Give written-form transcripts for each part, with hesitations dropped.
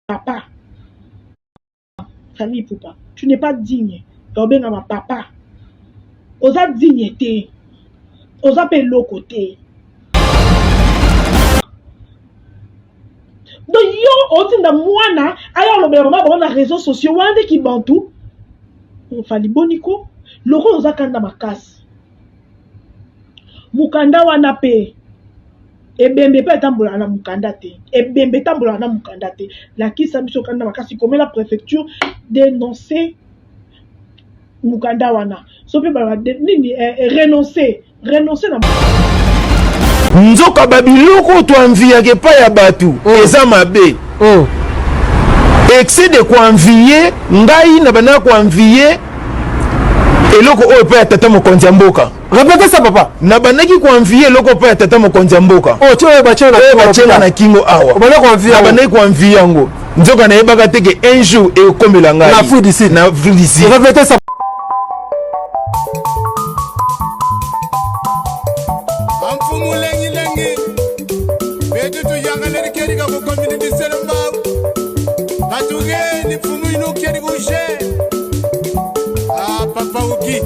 Papa Fally Ipupa tu n'es pas digne ya obengama papa oza digne te oza pe eloko te donc yo otinda mwana aya olobela mama bango na réseaux sociaux wana nde kibantu Fally boni ko lokola oza kanda makasi Mukanda wana pe ebembe pe etambolaka na mukanda te ebembe etambolaka na mukanda te lakisa biso kanda makasi komela prefecture denoncer mukanda wana so pe baloba nini eh, eh, renoncer renoncer na Nzoka ba biloko oyo to enviaka epai ya batu eza mabe. Excès de ko envier, ngai na bandaka ko envier eloko oyo epai ya tata mokonzi ya mboka. Répétez ça papa. Na bandaki ko envier eloko epai ya tata mokonzi ya mboka. Oh, oyo batie na Oyo batie nga na kingo awa. Obandaki ko envier Na yango. bandaki ko envier yango. Nzoka nayebaka te ke un jour ekokomela ngai. Na Afrique du Sud. Na Afrique du Sud. Répétez ça. Amfumu lengi lengi betu tuyangaleri keri ka kukomini disele mbawu batuge ni mfumu inu keri kushe ah papa uki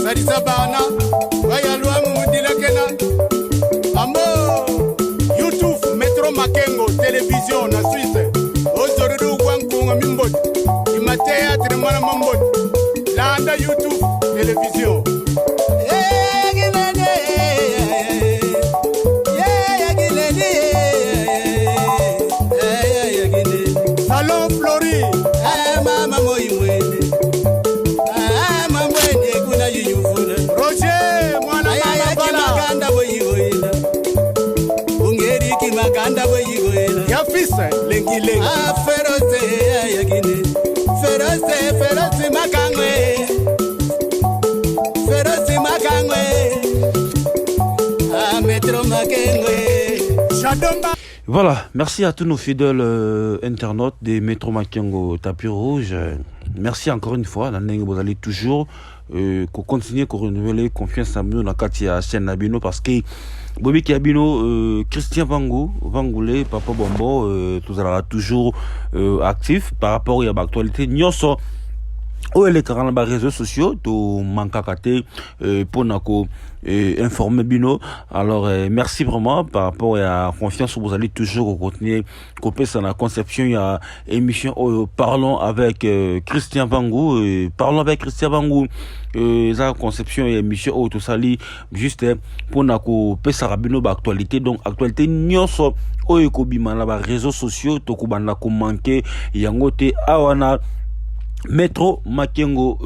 salisa bana bayalwa mumudilakena ambo youtube metro makengo television na suisse ozorudu kwa nkunga mimboti imateatre mwana mamboti landa youtube television. Salon Flori. Roger mwana mama Bala. Ya fils lengi lengi. Shadomba. Voilà, merci à tous nos fidèles internautes des Métro Makengo Tapis Rouge. Merci encore une fois, na ndenge bozali toujours ko continuer ko renouveler confiance na bino na kati ya chaîne na bino, parce que bobiki ya bino Christian Vangu Vangoulé Papa Bombo, tozalaka toujours actif par rapport ya baactualité nyonso oyo elekaka na baréseaux sociaux. Tomankaka te mpona ko informer bino. Alors merci vraiment par rapport ya confiance. Vous allez toujours continuer kopesa na conception ya émission oyo Parlons avec Christian Vangu. Parlons avec Christian Vangu eza conception ya émission oyo tosali juste mpona kopesaka bino baactualité. Donc actualité nyonso oyo ekobima na baréseaux sociaux, tokobanda komanke yango te awa na Metro Makengo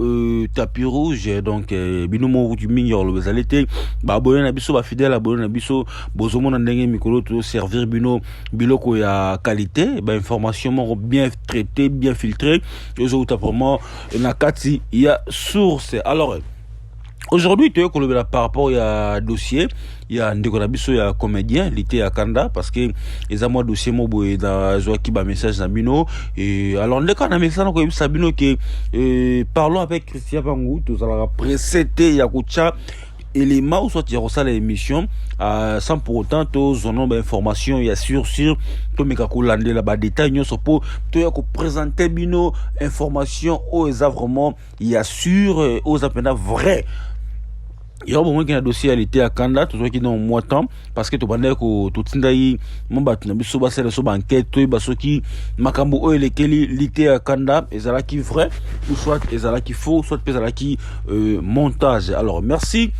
Tapis Rouge. Donc bino moko kutu mingi ya koloba ezali te. Baabonné na biso, bafidèle abonné na biso, bozomona ndenge mikolo tozoservir bino biloko ya qualité, bainformation moko bien traité, bien filtré, ezouta vraiment na kati ya source. Alors aujourd'hui toye kolobela par rapport ya dossier ya ndeko na biso ya comédien Lite ya Kanda, parce que eza mwa dossier mo boye nazwaki bamessage na bino. Et alors ndeka na message na koyebisa bino ke Parlons avec Christian Vangu, tozalaka pressé te ya kotya élément ou soit ya kosala émission sans pour autant tozwana bainformation ya sur sur. Tomeka kolandela badetail nyonso mpo toya koprésente bino information oyo eza vraiment ya sûr, oyo eza mpenza vrai. Yango bomonaki na dossier ya Lite ya Kanda, tozwaki donc mwa temps parce que tobandaki totindaki mwa bato na biso basala so baenquête, toyeba soki makambo oyo elekeli Lite ya Kanda ezalaki vrai ou soit ezalaki faux, soit mpe ezalaki montage. Alors merci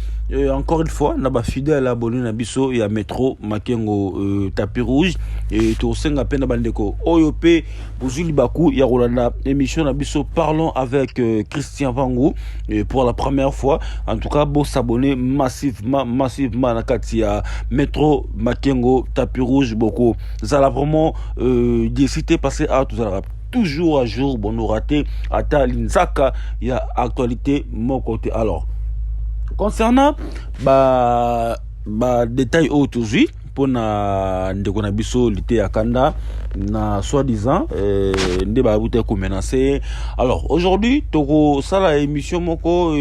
encore une fois na bafidèle abonné na biso ya Metro Makengo Tapis Rouge. Et tosenga mpe na bandeko oyo mpe bozwi libaku ya kolanda émission na biso Parlons avec Christian Vangu pour la première fois, en tout cas bosabonner massivement, massivement na kati ya Metro Makengo Tapis Rouge. Boko zala vraiment déçus te, parce que awa tozalaka toujours à jour, bono raté ata linzaka ya actualité moko te. Alors concernant ba détail oyo tozwi mpona ndeko na biso Liteya Kanda na soi-disant nde babuta komenacer. Alors aujourd'hui tokosala émission moko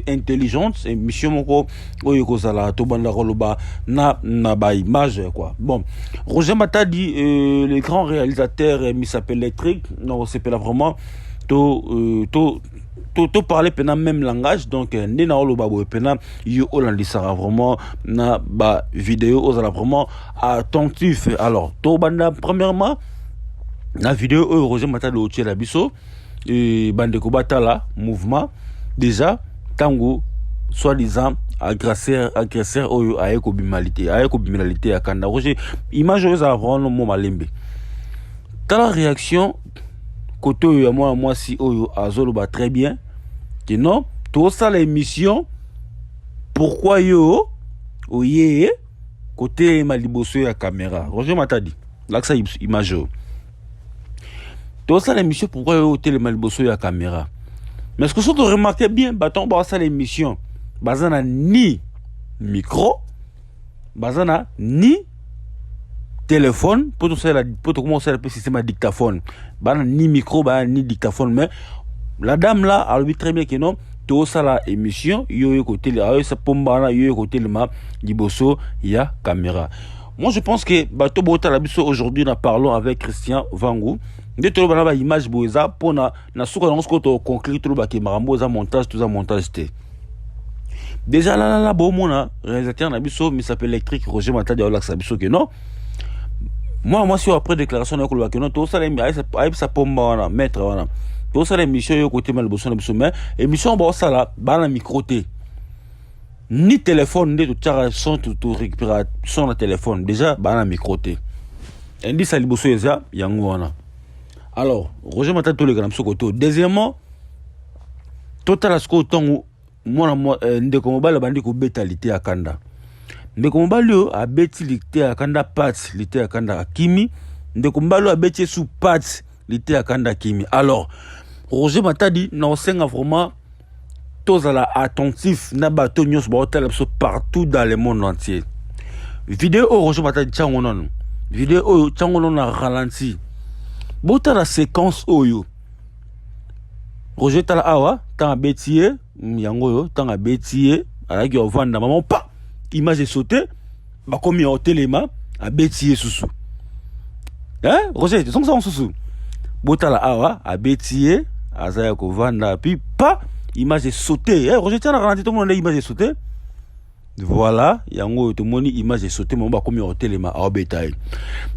intelligente, émission moko oyo ekozala tobanda koloba na baimage quoi. Bon, Roger Matadi, le grand réalisateur Misap électrique, non, c'est vraiment to parler mpenza même langage. Donc nde na oloba boye mpenza, yo olandisaka vraiment na bavideo, ozala vraiment attentif. Alors tobanda premièrement na video oyo Roger Matadi otiela biso. Bandeko batala mouvement déjà ntango soi-disant agresseur oyo aye kobima lite, aye kobimela Liteya Kanda. Roger, image oyo ezala vraiment mo malembe. Tala réaction kote oyo ya mwana mwasi oyo azoloba très bien ke non, tosala émission, pourquoi yo oye kotelema liboso ya caméra? Roger Matadi, lakisa image oyo. Tosala émission, pourquoi yo otelema liboso ya caméra? Mais ce que soki toremarquer bien, bato basala émission baza na ni micro, baza na ni téléphone mpo tosalela, mpo tokoma kosalela mpe système ya dictaphone. Bana ni micro, bana ni dictaphone, mais la dame là alobi très bien ke non, tosala émission, yo oyo kotelema, ayosa pomba wana, yo oyo kotelema liboso ya caméra. Moi je pense que bato botala biso aujourd'hui na Parlons avec Christian Vangu, nde toloba na baimage boye eza mpona na suka yango. Sikoyo toconclure, tolobake makambo eza montage, toza montage te. Déjà lalala, bomona réalisateur na biso Misape électrique Roger Matadi aolakisa biso ke non, mwana mwasi oyo après déclaration na ye koloba ke non, tosala, ayebisa pomba wana, maître wana, tosala émission, oyo kotema liboso na biso. Mais émission baosala, baa na micro te ni téléphone, nde totiaka son, torécupéra son na téléphone. Déjà baa na micro te, indice ya liboso eza yango wana. Alors Roger Matadi, toleka na biso koto. Deuxièmement, totala sikoyo ntango mwana ndeko mobali abandi kobeta Liteya Kanda. Ndeko mobali oyo abeti Liteya Kanda pati, Liteya Kanda akimi. Ndeko mobali oyo abeti esu pati, Liteya Kanda akimi. Alors Roger Matadi, na osenga vraiment tozala attentif na bato nyonso baotala biso partout dans le monde entier. Video oyo, Roger Matadi, tiango nano. Video oyo, tiango nano na ralenti. Botala séquence oyo. Roger, tala awa ntango abeti ye. Yango oyo, ntango abeti ye, azalaki ovanda mama pa, image esaute, bakomi ya otelema, abeti ye susu. Hein, Roger, tozongisa mosusu. Botala awa, abeti ye, aza ya kovanda, puis pa, image esaute. Eh, Roger, tia na ralenti, tomona nde image esaute. Voilà, yango oyo tomoni, image esaute, mamo bakomi ya kotelema, aobeta ye.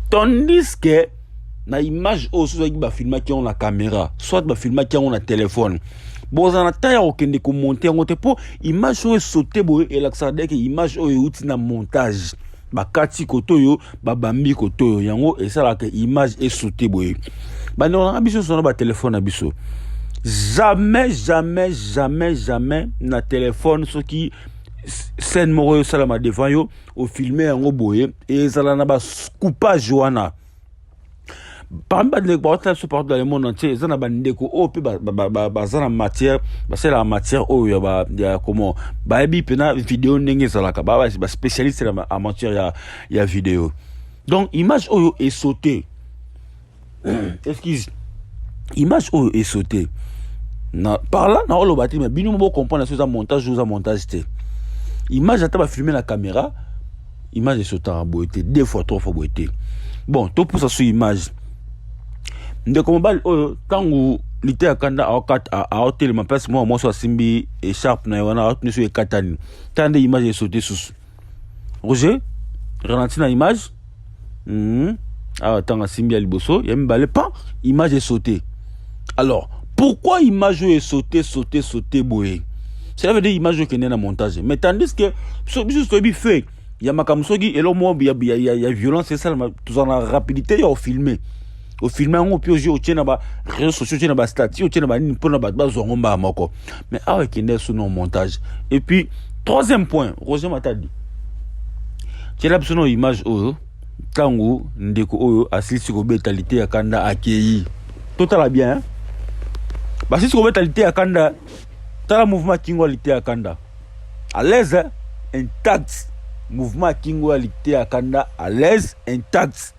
Tandis que na image oyo, soki ozalaki bafilmaki yango na caméra, soit bafilmaki yango na telefone, bozala na temps ya kokende komonter yango te, mpo image oyo esaute boye elakisaka deke image oyo euti na montage. Bakati kote oyo, babambi kote oyo, yango esalaka image esaute boye. Bandeko nanga, biso nyonso na batelefone na biso, jamais, jamais, jamais, jamais na telefone, soki scène moko oyo esalama devant yo, ofilme yango boye, ezala na bacoupage wana. Parmi bandeko baotala biso partout dans le monde entier, eza na bandeko oyo mpe baza na matière, basalelaka matière oyo ya comment, bayebi mpenza video ndenge ezalaka, baspécialiste en matière ya video. Donc image oyo esaute, excuse, image oyo esaute na par là, na oloba te, mais bino bocomprendre so eza montage ou eza montage te. Image, ata bafilme na caméra, image esautaka boye te, deux fois, trois fois boye te. Bon, topusa so image. Ndeko mobali oyo, ntango Liteya Kanda aotelema place, mwana mwasi asimbi écharpe na ye wana, aotuni so ekatani. Tala nde image esaute susu. Roger, ralenti na image. Awa ntango asimbi ya liboso, ya mibale, pan, image esaute. Alors pourquoi image oyo esaute, saute, saute boye? Cela veut dire image oyo ekende na montage. Mais tandis que biso toyebi fait ya makambo, soki eloko moko ya violence esalama, tozala na rapidité ya ofilme, ofilme yango, mpe ozwi, otie na baréseaux sociaux, otie na bastatuts, otie na banini, mpona bato bazwa yango mbala moko. Mais awa ekende so na montage. Et puis troisième point, Roger Matadi, tiela biso na image oyo ntango ndeko oyo asilisi kobeta Liteya Kanda, akei. Totala bien, hein? Basilisi kobeta Liteya Kanda, tala mouvement kingo ya Liteya Kanda, à l'aise, intact. Mouvement ya kingo ya Liteya Kanda à l'aise, intact.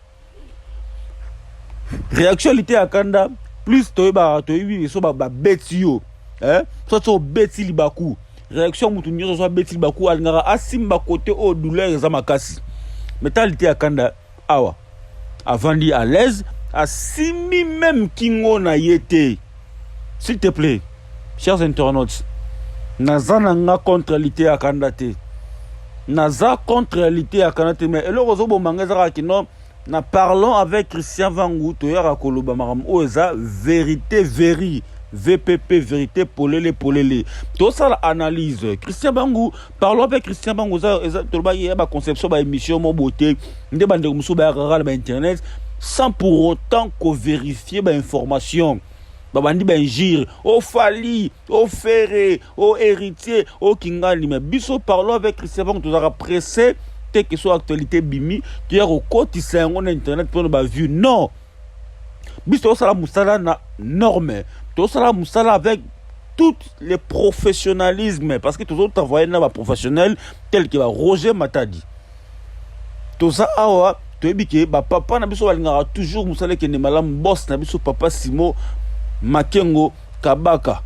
Réaction ya Liteya Kanda plus toyebaka, toyebi biso babeti yo, eh? Soit so obeti libaku, réaction ya motu nyonso so abeti libaku, alingaka asimba kote oyo douleur eza makasi. Mais tala Liteya Kanda awa avandi à l'aise, asimbi même kingo na ye te. S'il te plaît, chers internautes, naza na nga contre Liteya Kanda te, naza contre Liteya Kanda te, mais eloko ozoboma nga ezaka kino na Parlons avec Christian Vangu. Toyaka koloba makambo oyo eza vérité, veri VPP, vérité polele polele. Tosala analyse Christian Bangu, Parlons avec Christian Bangu. Eza tolobaki ya baconception, baémission mo bote nde bandeko mosusu bayaka kaka na bainternet sans pour autant kovérifier bainformation. Babandi bainjure ofali, ofere, o Héritier, okingani. Mais biso, Parlons avec Christian Bangu, tozalaka pressé te ke so actualité bimi, toya kokotisa yango na internet mpona bavue. Non, biso tozosala mosala na norme, tozosala mosala avec tout le professionnalisme, parce que tozotravaille na baprofessionnel tel que baRoger Matadi. Toza awa, toyebi ke bapapa na biso balingaka toujours mosala ekende malamu. Boss na biso, papa Simo Makengo Kabaka,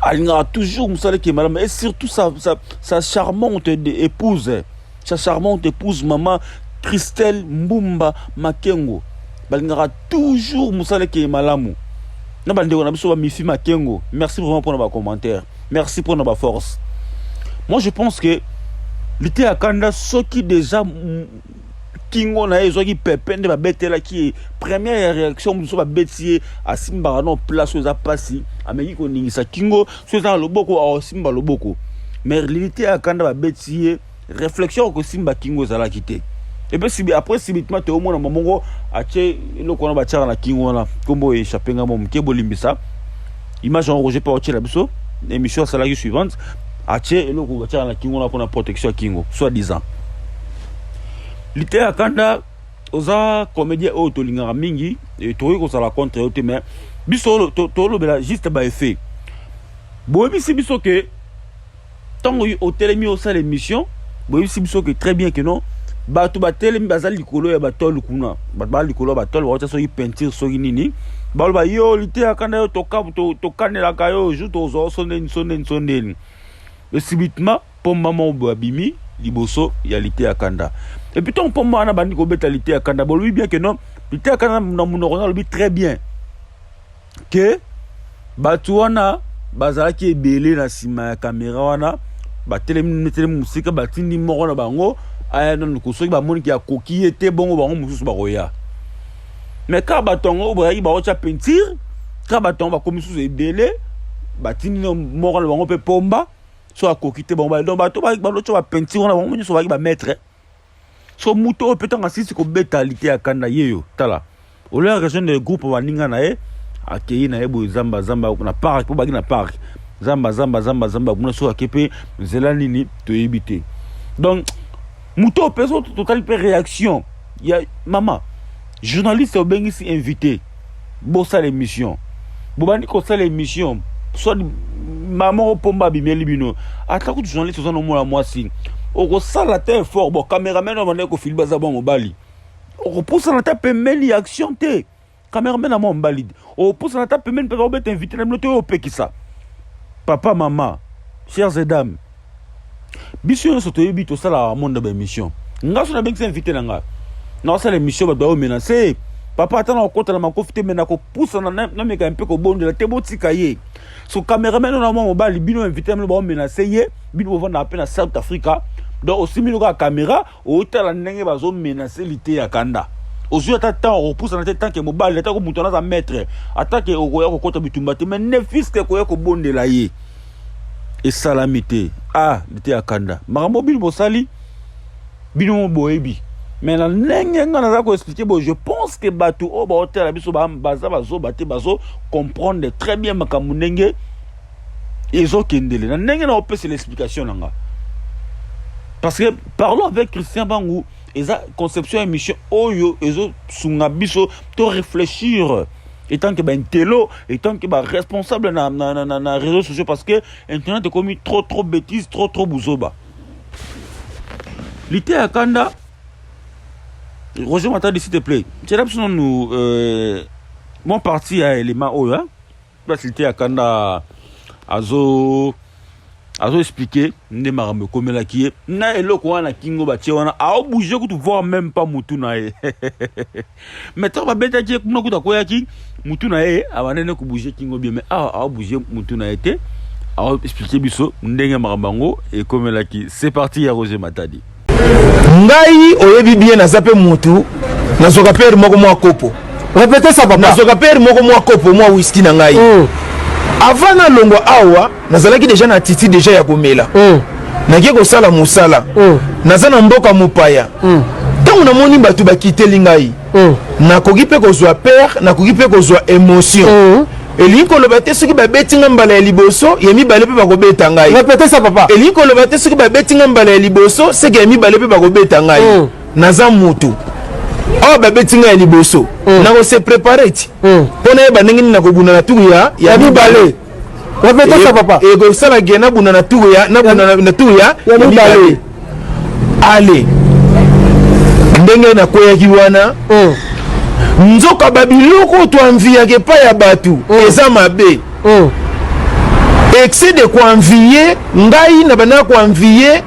alingaka toujours mosala ekende malamu, et surtout sa charmante épouse, sa charmante épouse, mama Christelle Mbumba Makengo, balingaka toujours mosala ekende malamu na bandeko na biso bamifi Makengo. Merci vraiment mpona bacommentaire, merci mpona baforce. Moi, je pense que Liteya Kanda, soki déjà kingo na ye ezwaki pepe nde babetelaki ye, première réaction mosusu, babeti ye, asimbaka no place oyo eza mpasi, ameki koningisa kingo. So eza na loboko, aosimba loboko. Mais Liteya Kanda, babeti ye, réflexion kosimba kingo ezalaki te. Et puis sibi après, subitement toomona moko atie eloko wana batiaka na kingo wana, nkombo échappe nga mo moke, bolimbisa. Image yango, Roger mpe aotiela biso émission asalaki suivante, atie eloko batiaka na kingo wana mpona protection ya kingo, soit disant. Liteya Kanda, oza comédien oyo tolingaka mingi, tokoki kozala contre yo te, mais biso tolobela juste baeffet. Boyebisi biso ke ntango otelemi osala émission, boyebisi biso ke très bien ke non, bato batelemi, baza likolo ya batole kuna, bato baza likolo ya batole, baotia soki peinture, soki nini, baloba: "Yo Liteya Kanda, yo tokanelaka yo jour tozwa so ndeni, so ndeni, so ndeni." Et subitement pomba moko boye abimi liboso ya Liteya Kanda. Et puis ntongo pomba wana bandi kobeta Liteya Kanda, bolobi bien ke non, Liteya Kanda na monoko na alobi très bien ke bato wana bazalaki ebele na nsima ya kamera wana, batelemi telemi mosika, batindi moko na bango aya nanu. Soki bamoniki akoki ye te, bongo bango mosusu bakoya. Mais kaka bato yango bazalaki baotya peinture, kaka bato yango bakomi susu ebele, batindi moko na bango mpe pomba, so akoki te, bango. Donc bato balotya bapeinture wana, bango nyonso bazalaki bamaître. So moto oyo mpe ntango asilisi kobeta Liteya Kanda, ye yo tala, oyo rejoindre groupe baninga na ye, akei na ye boye zamba zamba na parc, mpo baki na parc, zamba zamba zamba zamba kuna. Soki ake mpe nzela nini, toyebi te. Donc moto oyo mpe so totali mpe réaction ya mama journaliste, obengisi invité, bosala émission, bobandi kosala émission, soit mama opomba abimeli bino, ata kutu journaliste oza nomona mwasi, okosala te effort. Bon, cameraman oyo bandaki kofili, baza mwa mobali, okopusana ta pembeni ya action te. Cameraman na mwa mobali, okopusana ta pembeni mpe obeta invité na bino te, oyo opekisa papa, mama. Chers et dames, biso nyonso toyebi, tosalaka monde baémission. Nga so nabengisa invité na nga, naosala émission, bato baomenace papa, ata na kokota na makofi te, me na kopusana, nameka mpe kobondela te, botika ye. So cameraman oyo na mwa mobali, bino invité na bino baomenace ye, bino bovandaka mpe na South Africa, donc osimbi kaka caméra, otala ndenge bazomenace Liteya Kanda, ozwi ata temps okopusana te. Tant que mobali, ata ko moto wana aza maître, ata ke okoya kokota bitumba te, mais ne fût-ce que koya kobondela ye, esalami te. Ah, Liteya Kanda, makambo bino bosali, bino mo boyebi. Mais na ndenge nga naza koexpliquer boye, je pense que bato oyo baotela biso baza bazoba te, bazo comprendre très bien makambo ndenge ezokendele na ndenge na opesela explication na nga, parce que Parlons avec Christian Bangu eza conception ya émission oyo ezosunga biso to réfléchir étant que baintello, étant que baresponsable na réseaux sociaux, parce que internet ekomi trop trop bêtise, trop trop buzoba. Liteya Kanda, Roger Matadi, s'il te plaît, tiela biso nanu mwa partie ya elema oyo, hein? Place Liteya Kanda azo azo expliquer nde makambo ekomelaki ye na eloko wana kingo batie wana, aobouge kutu voir même pas mutu na ye. Mais ntango babetaki ye kuna, kutu akweyaki, mutu na ye abandaki kobouge kingo bien, mais awa aobouge mutu na ye te. Aoexpliquer biso ndenge makambo yango ekomelaki. C'est parti ya Roger Matadi. Ngai oyebi bien, naza mpe mutu nazwaka pere moko mwa kopo. Répétez ça, papa. Nazwaka pere moko mwa kopo, mwa whisky na ngai. Avant nalongwa awa, nazalaki déjà na attitude déjà ya komela. Nake kosala mosala. Naza na mboka mopaya. Ntango namoni bato bakiteli ngai, nakoki mpe kozwa peur, nakoki mpe kozwa émotion. Elingi koloba te soki babeti nga mbala ya liboso, ya mibale mpe bakobeta ngai. Répétez ça, papa. Elingi koloba te soki babeti nga mbala ya liboso, seke ya mibale mpe bakobeta ngai. Naza mutu, awa babeti ngai ya liboso, nakose préparer ti mpo nayeba ndenge nini nakobunda na tour ya ya mibale. Répétez ça, papa. Ekosala ge nabunda na tour ya, nabunda na tour ya ya mibale. Ale, ndenge nakweyaki wana, nzoka babiloko toenviaka epai ya bato eza mabe. Excès de koenvier, ngai na bandaka koenvier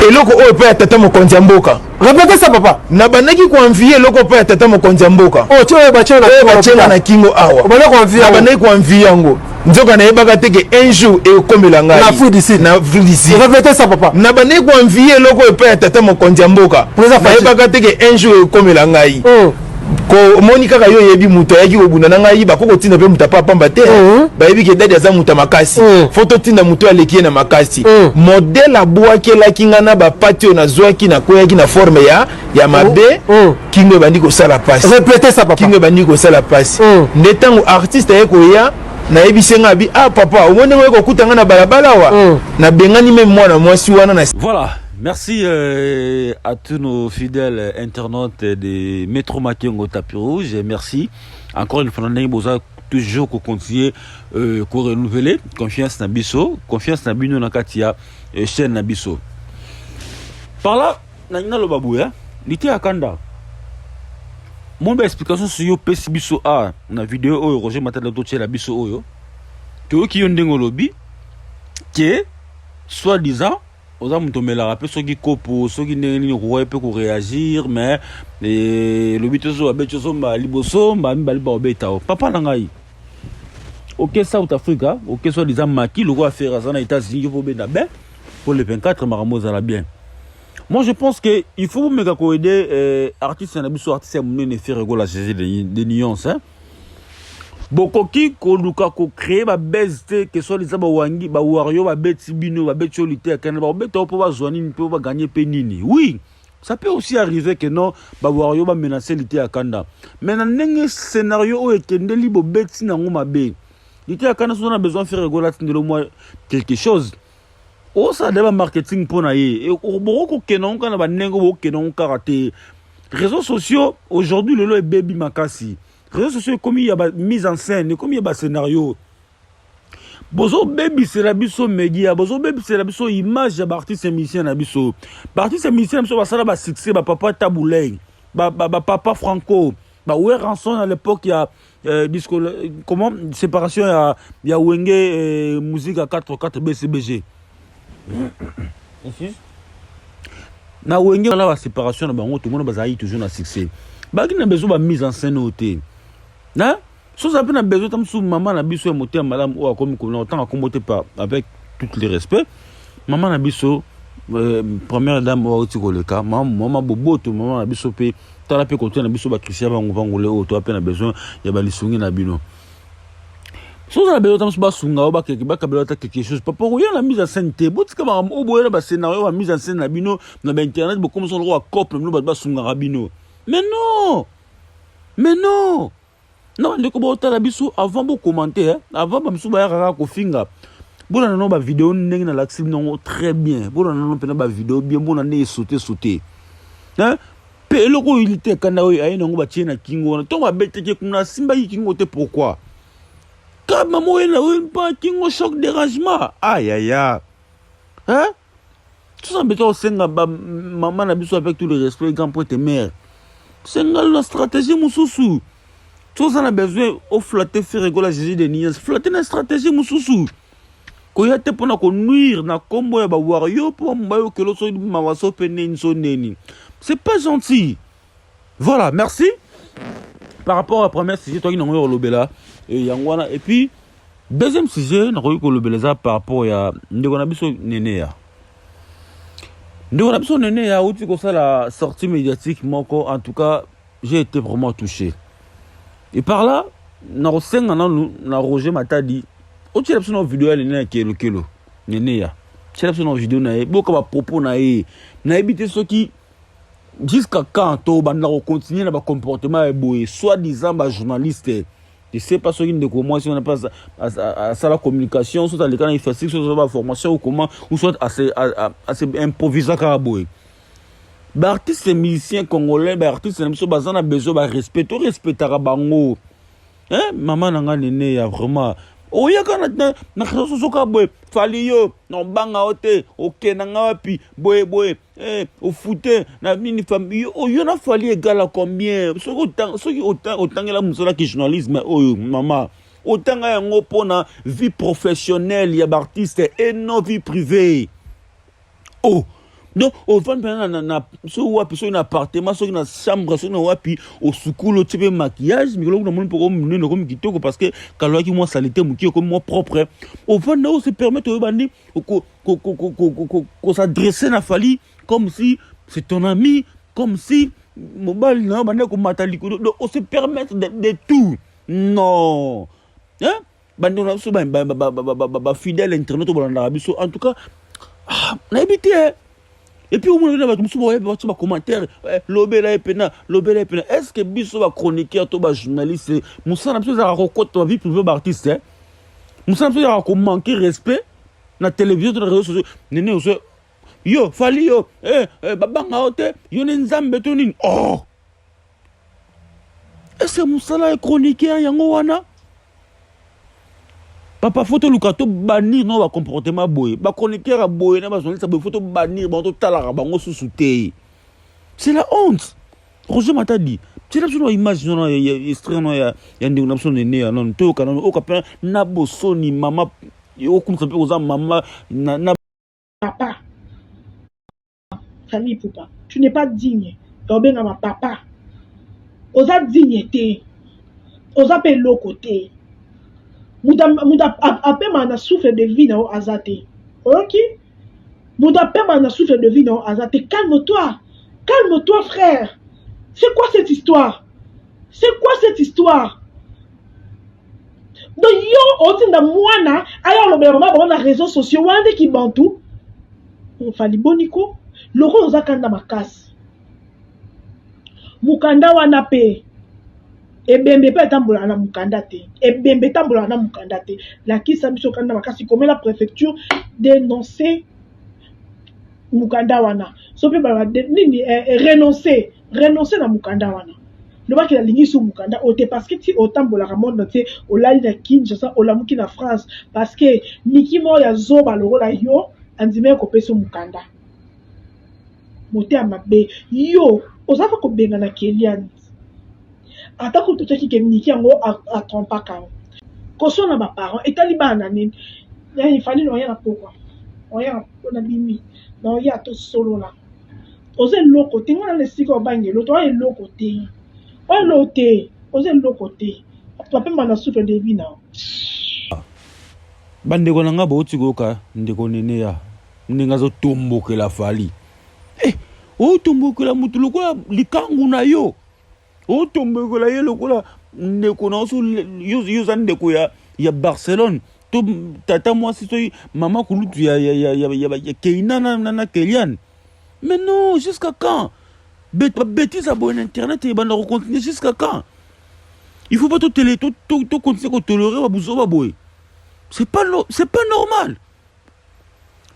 eloko oyo epai ya tata mokonzi ya mboka. Répétez ça, papa. Nabandaki koenvier eloko epai ya tata mokonzi ya mboka. Oh, tu oyo batie na oyo batienga na kingo awa. Obanda koenvier yango. Nabandaki koenvier yango, nzoka nayebaka te ke un jour ekokomela ngai. Na Afrique du Sud. Na Afrique du Sud. Répétez ça, papa. Nabandaki koenvier eloko oyo epai ya tata mokonzi ya mboka. Président Fatshi. Nayebaka te ke un jour ekokomela ngai. Komoni kaka yo oyebi, moto ayaki kobunda na ngai, bako kotinda mpe moto apa pamba te. Bayebi ke dadi aza moto ya makasi, fo totinda moto oyo aleki ye na makasi. Modèle abwakelaki ngai na bapati oyo nazwaki, nakweyaki na forme ya mabe. Kingo ebandi kosala pasi. Répétez ça, papa. Kingo ebandi kosala pasi. Nde ntango artiste aye koya, nayebisi nga abi: "Ah papa, omoni ndenge oye kokuta nga na balabala awa." Nabengani même mwana mwasi wana na Voilà, merci à tous nos fidèles internautes de Metro Makengo Tapis Rouge. Et merci encore une fois, ndenge boza toujours continuer renouveler confiance na biso, confiance na bino na kati ya chaîne na biso. Par là, na naloba boye, Liteya Kanda. Mon ba explication sur yo pesi biso a na vidéo oyo Roger Matadi totiela biso oyo. Toyoki yo ndenge olobi ke soi-disant oza moto omelaka mpe soki kopo, soki ndenge nini okoki mpe koréagir, mais elobi te so babeti oso mbala liboso, mbala mibale bakobeta o. Papa na ngai, oke South Africa, oke soi-disant maki lokola Ferre aza na États-Unis, yo mpo obenda ben pour le 24, makambo ezala bien. Moi, je pense que il faut bomeka koaider artiste na biso, artiste ya monene Ferre Gola, Jésus de nuance, hein? Bokoki koluka kocréer babuzz te ke soi-disant bawangi bawario babeti bino, babeti oyo Liteya Kanda, bakobeta o mpo bazwa nini mpe baganye mpe nini. Oui, ça peut aussi arriver que non, bawario bamenace Liteya Kanda, mais na ndenge scénario oyo ekendeli, bobeti nango mabe. Liteya Kanda, soza na besoin Ferre Gola atindelo mwa quelque chose, osala de bamarketing mpo na ye. Boko kokende yango kaka na bandenge bokokende yango kaka te. Réseaux sociaux aujourd'hui, lelo ebebi makasi. Réseaux sociaux ekomi ya mise en scène, ekomi ya bascénario. Bozobebisela biso média, bozobebisela biso image ya baartiste musicien na biso. Baartiste musicien na biso basala basuccès, bapapa Tabu Ley, bapapa Franco, baWerrason à l'époque ya disco, comment, séparation ya Wenge musique ya 4 4 BCBG na Wenge wana, baséparation na bango, tomona bazalaki toujours na succès. Bazalaki na besoin bamise en scène oyo te. Na soza mpe na besoin ta mosusu, mama na biso ya motema malamu oyo akomi komona otanga kombo te, pa avec tout le respect, mama na biso première dame oyo auti koleka, mama boboto, mama na biso mpe, tala mpe kotia na biso bakristian bango bangole oyo toa mpe na besoin ya balisungi na bino. Soza na besoin ta mosusu basunga oyo bakeke bakabela ata quelque chose. Papa, koya na mise en scène te. Botika makambo oyo boya na bascénario, ba mise en scène na bino na bainternet. Bokomisa lokola couple bino, bato basungaka bino. Mais non, mais non, non, ndeko botala biso avant bocommenter, avant bamisusu bayaka kaka kofinga. Bolanda nano bavideo ndenge nalakisi bino yango très bien. Bolanda nano mpena bavideo bien, bona nde esaute saute mpe eloko oyo Liteya Kanda oyo aye nango, batie na kingo wana. Ntongo babetaki kuna, asimbaki kingo te. Pourquoi ka mama oyo na oyo mpa kingo choc, dérangement? Ayaya, hein? Toza besoin kosenga ba mama na biso avec tout le respect, grand prêtre mère. Senga na stratégie mosusu. Toza na besoin oflatter Ferre Gola Jésus de Nuance. Flatter na stratégie mosusu. Koya te mpona konuire na nkombo ya bawario mpo bayokelo so mawa so mpe neni so neni. C'est pas gentil. Voilà, merci. Par rapport à premier sujet, toi qui n'as pas yango wana. Et puis, deuxième sujet, nakoki kolobela eza par rapport ya ndeko na biso Nene ya. Ndeko na biso Nene ya auti kosala sortie médiatique moko, en tout cas, j'ai été vraiment touché. Et par là, nakosenga nanu na Roger Matadi, otiela biso na video ya Nene ya kelokelo. Nene ya. Tiela biso na video na ye, boka ba propos na ye. Nayebi te soki jusqu'à quand tobanda kocontinue na bacomportement ya boye, soi-disant bajournaliste. Je sais pas soki ndeko mwasi wana mpe asala communication, soit aleka na ifasik, soit asala baformation ou comment, ou soit ase improvisa kaka boye. Baartiste musicien congolais, baartiste na biso baza na besoin barespect, torespectaka bango. Hein? Mama na nga Nene ya vraiment oyaka na réseau sociaux kaka boye, Fally yo na obanga yo te, okenda nga wapi boye boye, eh, ofute na nini yo, yo na Fally égal à combien? Soki otangela mosalaki journalisme oyo, mama, otanga yango mpona vie professionnelle ya baartiste et non vie privée. Oh, donc ovandi mpena na soki wapi, soki na appartement, soki na chambre, soki na wapi, osukulu, otie mpe maquillage mikolo kuna, moni mpo monene, okomi kitoko, parce que kalwaki mwa saleté moke, okomi mwa propre. Ovandi na ose permettre, oyebandi kos'adresser na Fally comme si c'est ton ami, comme si mobali na yo bandi komata likolo. Donc ose permettre de tout. Non, hein? Bandeko na biso bafidèle internet oyo balandaka biso, en tout cas, ah, nayebi te. Et puis omona na bato mosusu baoyebi bato bacommentaire, lobela ye mpena, lobela ye mpena. Est ce que biso bachroniqueur to bajournaliste, mosala na biso ezalaka kokota bavie privée baartiste? Mosala na biso ezalaka komanquer respect na télévision to na réseau sociaux? Nene oso yo Fally yo, babanga yo te, yo nde Nzambe to nini? Oh, est ce que mosala ya chroniqueur yango wana? Papa, faut toluka tobannir no bacomportement boye, bachroniqueur ya boye na bajournaliste boye. Faut tobannir bango, totalaka bango susu te. C'est la honte. Roger Matadi, tiela biso na image nono, extrait no ya ndeko na biso Nene ya nano, toyoka nano, oyoka mpe na bosoni. Mama, okumisa mpe koza mama na Papa Fally Ipupa, tu n'es pas digne ya obengama papa. Oza digne te, oza mpe eloko te. Moto apemaka na souffle de vie na yo aza te. Oyoki? Moto apemaka na souffle de vie na yo aza te. Calme toi, calme toi, frère. C'est quoi cette histoire? C'est quoi cette histoire? Donc yo otinda mwana aya olobela mama bango na réseaux sociaux wana nde kibantu. Fally, boniko lokola oza kanda makasi, mokanda wana mpe ebembe mpe etambolaka na mokanda te, ebembe etambolaka na mokanda te. Lakisa biso kanda makasi, komela préfecture, dénoncer mokanda wana, so mpe baloba nini, renoncer, renoncer na mokanda wana. Lobaki nalingi so mokanda oyo te, parce que ti otambolaka monde te, olali na Kinshasa, olamuki na France, parce que niki moko ya zoba lokola yo andimaki kopesa mokanda. Motema mabe, yo oza kaka kobengana Keliane, ata kutu totiaki ke niki yango atrompaka yango. Kosona baparent etali bana na nini? Yani Fally na oya na pokwa, oya na bimi na oya tosolola. Oza eloko te. Ngana na esika obangela to oya eloko te, oya eloko te, oza eloko te. Bapema na souffle de vie na yo. Bandeko na nga, bauti koyoka ndeko Nene ya ndenge azotombokela Fally. Eh, otombokela motu lokola likangu na yo, otombokela ye lokola ndeko na yo. Yo oza ndeko ya Barcelone to tata mwasi to mama kulutu ya Keina na Keliane. Mais non, jusqu'à quand babêtise ya boye na internet ebanda kocontinue? Jusqu'à quand? Il faut pas totele tocontinue kotolérer babuzoba boye. C'est pas normal.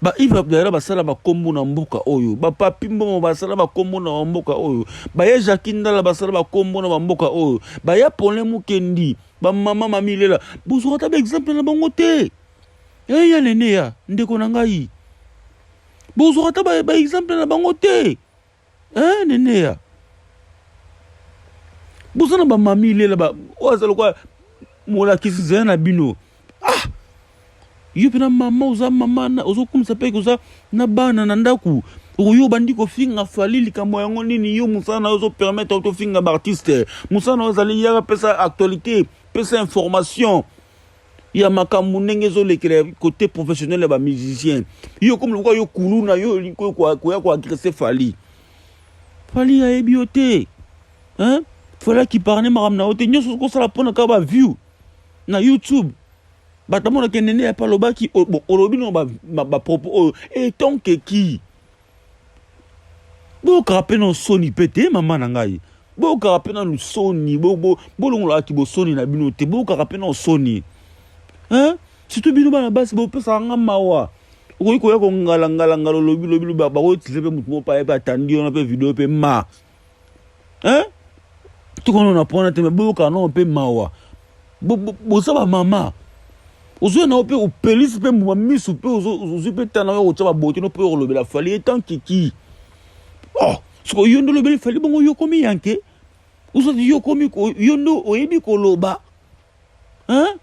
Ba Yves Abdala basala bakombo na mboka oyo, bapapi mbongo basala bakombo na bamboka oyo, baya Jacki Ndala basala bakombo na bamboka oyo, baya Pole Mukendi, bamama Mamilela, bozwaka ta baexemple na bango te. Eya Nene ya ndeko na ngai. Bozwaka ata baexemple na bango te, hein, Neneya. Boza na bamami lela oyo aza lokola molakisi nzela na bino. Ah, yo mpe na mama, oza mama, ozokumisa mpe oza na bana na ndako, oyo obandi kofinga Fally. Likambo yango nini? Yo, mosala na yo ozopermettre tofinga baartiste? Mosala na yo ezali yaka pesa actualité, pesa information ya makambo ndenge ezolekela côté professionnel ya bamusicien. Yo komi lokola yo kulu na yo, koya koagresser Fally. Fally ayebi yo te, hein? Fally akiparne makambo na yo te. Nyonso okosala mpona kaka baview na YouTube. Bato amonaka nene ya pe alobaki. Bon, olobi no bapropos oyo etonkeki. Boyokaka mpe na soni mpe te, mama na ngai. Boyokaka mpe nanu soni, bolongolaka bosoni na bino te. Boyokaka mpe na soni, hein? Surtout bino bana basi, bopesaka nga mawa. Okoki koya kongalangalangala, olobi lobi, bakoutiliser mpe motu moko paye mpe atandi wana mpe video mpe ma, hein? Tokono na mpona te, me boyokaka nano mpe mawa. Boza bamama, ozwi na yo mpe opelisi mpe mbuma misu mpe ozwi mpe tana oyo kotya babote no mpe oyo kolobela Fally etankeki. Oh, siko yo nde olobeli Fally bongo, yo komi yanke, ozwati yo komi yo nde oyebi koloba, hein?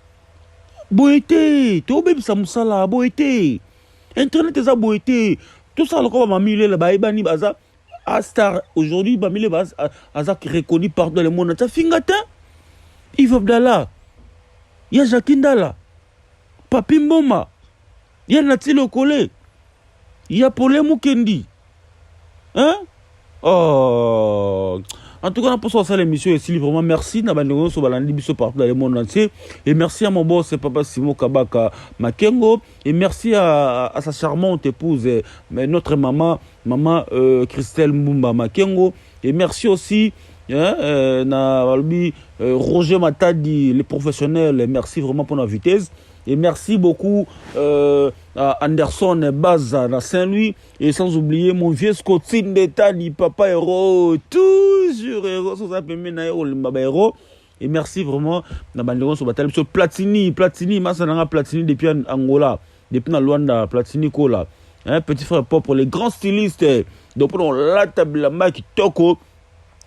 Boye te, tobebisa mosala boye te. Internet eza boye te. Tosala lokola bamami lela bayebani, baza a star aujourd'hui. Bamile aza reconnu partout dans le monde. Atia finga te Yves Abdallah, ya Jacques Ndala, Papi Mboma, ya Nati Lokole, ya Pole Mukendi, hein? Oh. En tout cas, na poso asala émission esili. Vraiment merci na bandeko nyonso balandi biso partout dans le monde entier, et merci à mon boss, papa Simon Kabaka Makengo, et merci à sa charmante épouse, notre maman, maman Christelle Mbumba Makengo, et merci aussi, hein, na balobi Roger Matadi le professionnel. Merci vraiment pour la vitesse et merci beaucoup à Anderson Baza na Saint-Louis, et sans oublier mon vieux Scotine Detali, papa héros, toujours héros, soza pembeni na ye olimba ba héros. Et merci vraiment na bandeko nyonso batali biso. Platini, Platini masa nanga, Platini depuis Angola, depuis na Luanda, Platini Kola, hein, petit frère propre, les grands stylistes. Donc mpona olata bilamba ya kitoko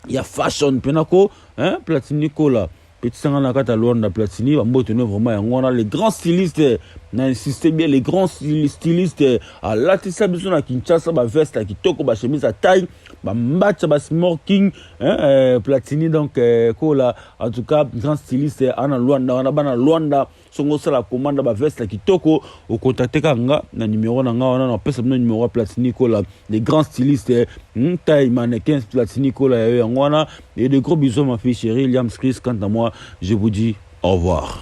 ya fashion mpenako, hein, Platini Kola, petit sanga na kati ya Luanda, Platini, bambote no vraiment. Yango wana les grands stylistes, na insiste bien, les grands stylistes alatisa biso na Kinshasa baveste ya kitoko, bachemise ya taille, bambatcha, basmoking, hein, Platini donc Kola, en tout cas grand styliste ana Luanda wana. Bana Luanda, songo osala commande baveste ya kitoko, ocontacte kaka nga na numéro na nga wana. Napesa bino numéro ya Platini Kola, les grands stylistes, taille mannequin. Platini Kola ya yo yango wana. Et de gros bisous, ma fille chérie Liam Chris. Quant à moi, je vous dis au revoir.